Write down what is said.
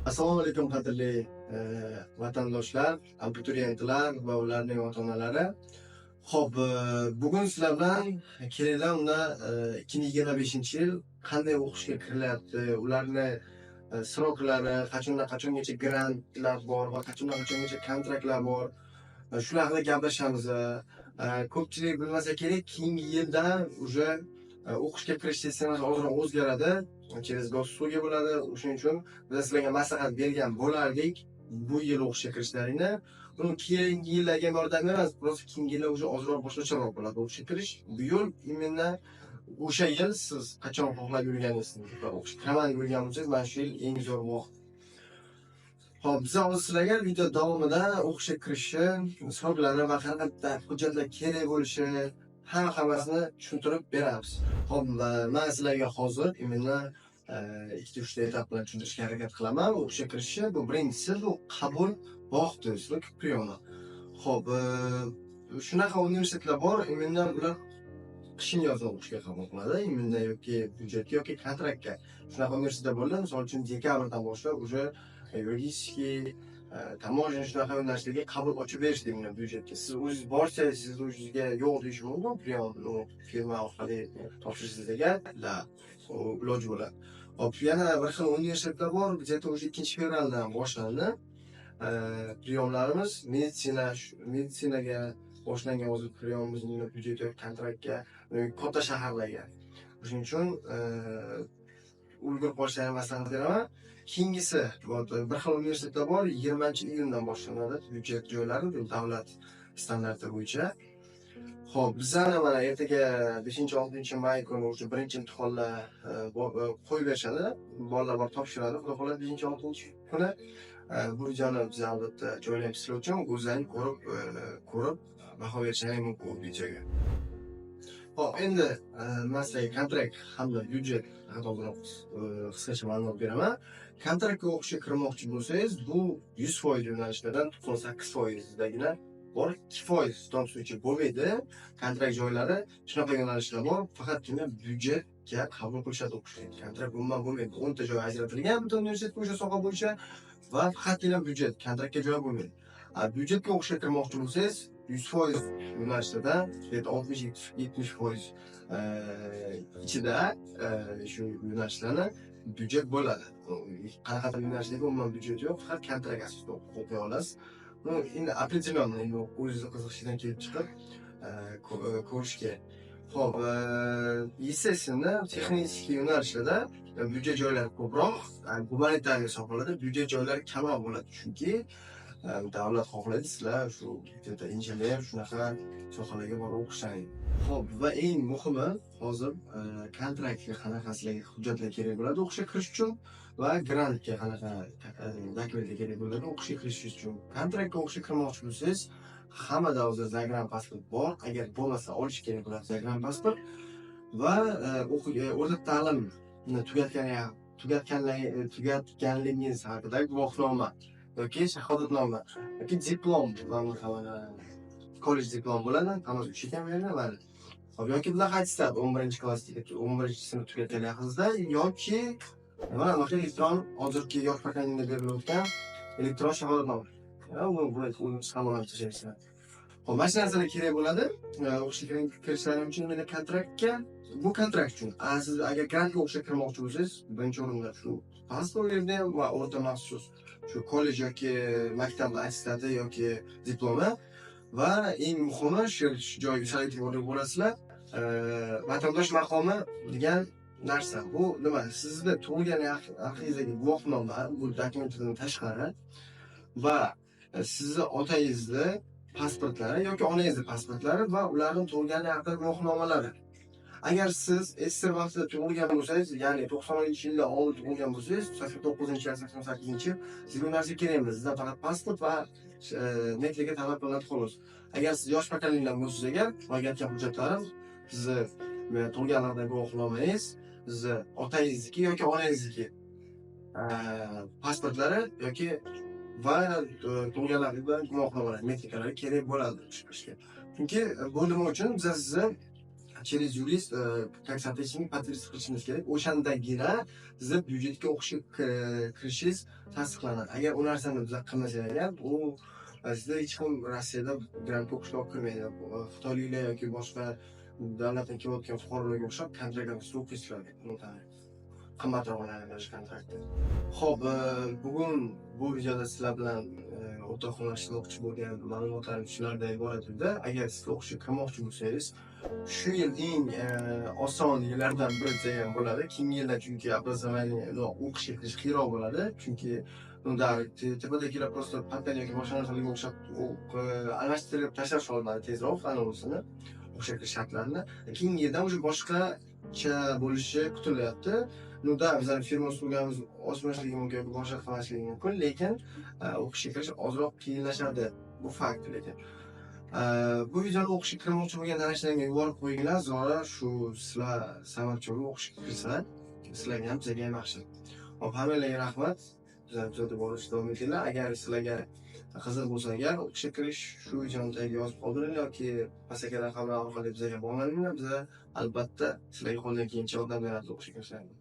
Assalomu alaykum, qadrli vatandoshlar, abituriyentlar va ularning ota-onalari. Xo'p, bugun sizlar bilan kelinglar unda 2025-yil qanday o'qishga kirilyapti, ularni срок lari, qachondan qachongacha grantlar bor va qachondan qachongacha kontraktlar bor. Shular haqida gaplashamiz. Ko'pchilik bilmasa kerak, keyingi yildan уже o'qishga kirish sistemasi ozroq o'zgaradi. Через госуслуги bo'ladi. O'shuning uchun biz sizlarga maslahat bergan bo'lardik bu yil o'qishga kirishlaringni. Uni keyingi yillarga yordam emas, просто keyingi yillar уже ozroq boshqacharoq bo'ladi o'qishga kirish. Bu yil именно o'sha yil siz qachon xohlab yurganingizni va o'qishga kiraman deb yurgan bo'lsangiz, mana shu yil eng zo'r vaqt. Xo'p, biz hozir sizlarga video davomida o'qishga kirishi, срок lari va qanaqa hujjatlar kerak bo'lishi, hammasini tushuntirib beramiz. Xo'p, man sizlarga hozir именно ikkita uchta etap bilan tushuntirishga harakat qilaman. O'qishga kirishi, bu birinchisi, bu qabul vaqti, срок приема. Xo'p, shunaqa universitetlar bor, именно ular qishin yozda o'qishga qabul qiladi, именно yoki byudjetga yoki kontraktga. Shunaqa universitetlar bo'ladi, misol uchun, dekabrdan boshlab уже юридический, таможня, shunaqa yo'nalishlarga qabul ochib berishdi именно byudjetga. Siz o'zingiz borsangiz, siz o'zingizga yo'q deyishi mumkin, прием, ну, firma orqali topshirsangiz agar, да, u iloji bo'ladi. Xo'p, yana bir xil universitetlar bor, где-то уже 2-fevraldan boshlandi. Прием larimiz meditsinaga boshlangan hozir прием imiz byudjet yoki kontraktga, katta shaharlarga. Shuning uchun ulgurib qolishlarini maslahat beraman. Keyingisi, вот, bir xil universitetlar bor, 20-iyundan boshlanadi byudjet joylari, bu davlat standarti bo'yicha. Xo'p, bizani mana ertaga 5-6-may kuni уже birinchi imtihonlar qo'yib berishadi. Bolalar borib topshiradi. Xudo xohlasa, 5-6 kuni bu videoni biz albatta joylaymiz sizlar uchun. O'zlaring ko'rib baho berishlaring mumkin bu videoga. Xo'p, endi man sizlarga kontrakt hamda byudjet haqida ozroq qisqacha ma'lumot beraman. Kontraktga o'qishga kirmoqchi bo'lsangiz, bu 100% yo'nalishlardan 98%dagina bor, 2% том случае bo'lmaydi. Kontrakt joylari shunaqa yo'nalishlar bor, faqatgina byudjetga qabul qilishadi o'qishga. Kontrakt umuman bo'lmaydi. 10 ta joy ajratilgan butun universitetga o'sha soha bo'yicha va faqatgina byudjet, kontraktga joy bo'lmaydi. A byudjetga o'qishga kirmoqchi bo'lsangiz, 100% yo'nalishlardan где-то 60-70% ichida shu yo'nalishlarni byudjet bo'ladi. Qanaqadir yo'nalishlarga umuman byudjet yo'q, faqat kontrakt asosida o'qiy olasiz. Ну, endi определенно endi o'zingizni qiziqishidan kelib chiqib ko'rish kerak. Xo'p, естественно, texnik yo'nalishlarda byudjet joylari ko'proq, gumanitar sohalarda byudjet joylari kamroq bo'ladi. Chunki davlat xohlaydi sizlar shu где-то injener, shunaqa sohalarga borib o'qishlaring. Xo'p, va eng muhimi, hozir kontraktga qanaqa sizlarga hujjatlar kerak bo'ladi o'qishga kirish uchun va grantga qanaqa dokumentlar kerak bo'ladi o'qishga kirish uchun. Kontraktga o'qishga kirmoqchi bo'lsangiz, hammada hozir загранпаспорт bor. Agar bo'lmasa, olish kerak bo'ladi загранпаспорт va o'rta ta'limni tugatganligingiz haqida guvohnoma yoki shahodatnoma yoki diplom, mana kollej diplom bo'ladi, hammasi uch ekan bu yerda, mana. Xo'p, yoki bunaqa attestat, 11-klass, 11-sinf tugatganligingizda yoki mana bunaqa elektron, hozirgi yosh поколение da berilayotgan elektron shahodatnoma. Buni o'zingiz ham olib tashlaysizlar. Xo'p, mana shu narsalar kerak bo'ladi. O'qishga kirishlaring uchun meni kontraktga, bu kontrakt uchun. A siz agar grantga o'qishga kirmoqchi bo'lsangiz, birinchi o'rinda shu pasportni ham va o'rta maxsus shu kollej yoki maktab attestati yoki diplomi va eng muhimi, shu joyga sal e'tiborli bo'lasizlar. Vatandosh maqomi degan narsa. Bu nima? Sizni tug'ilgan haqingizdagi guvohnoma, bu dokumentdan tashqari va sizni otangizni pasportlari yoki onangizni pasportlari va ularning tug'ilganligi haqida guvohnomalari. Agar siz SSSR vaqtida tug'ilgan bo'lsangiz, ya'ni 90-yilda oldin tug'ilgan bo'lsangiz, 89-yil, 88-yil, sizga bu narsa kerak emas. Sizdan faqat pasport va metrika talab qilinadi, xolos. Agar siz yosh поколение dan bo'lsangiz agar, boyagi aytgan hujjatlarim, sizni tug'ilgan haqida guvohnomangiz, sizni otangizniki yoki onangizniki pasportlari yoki va tug'ilgan haqida guvohnomalar, metrikalari kerak bo'ladi chiqishga. Chunki bu nima uchun? Biz sizni Через юрист, как соотечественник подтвердить qilishingiz kerak. O'shandagina sizni byudjetga o'qishga kirishingiz tasdiqlanadi. Agar u narsani biz qilmasak agar, u sizda hech kim Rossiyada grantga o'qishga olib kirmaydi. Xitoyliklar yoki boshqa davlatdan kelayotgan fuqarolarga o'xshab kontrakt asosida o'qiysizlar. Qimmatroq bo'ladi mana shu kontraktda. Xo'p, bugun bu videoda sizlar bilan o'rtoqlashmoqchi bo'lgan ma'lumotlarim shulardan iborat edi. Agar siz o'qishga kirmoqchi bo'lsangiz, shu yil eng oson yillardan biri desa ham bo'ladi. Keyingi yilda chunki образование, o'qishga kirish qiyinroq bo'ladi. Chunki, ну да, tepadagilar просто patent yoki boshqa narsalarga o'xshab almashtirib tashlash olmadi tezroq anavisini, o'qishga kirish shartlarini. Keyingi yildan уже boshqacha bo'lishi kutilyapti. Ну да, bizani firma услуга miz oshmasligi mumkin yoki boshqa qilmasligi mumkin, lekin o'qishga kirish ozroq qiyinlashadi. Bu fakt lekin. Bu videoni o'qishga kirmoqchi bo'lgan tanishlaringga yuborib qo'yinglar, zora shu sizlar sababchi bo'lib o'qishga kirsalar, sizlarga ham, bizga ham yaxshi. Xo'p, hammalarga rahmat. Bizani kuzatib borishda davom etinglar. Agar sizlarga qiziq bo'lsa agar o'qishga kirish, shu videoni tagiga yozib qoldiringlar yoki pastdagi raqamlar orqali bizga bog'laninglar. Biz albatta sizlarga qo'ldan kelgancha yordam beramiz o'qishga kirishlarga.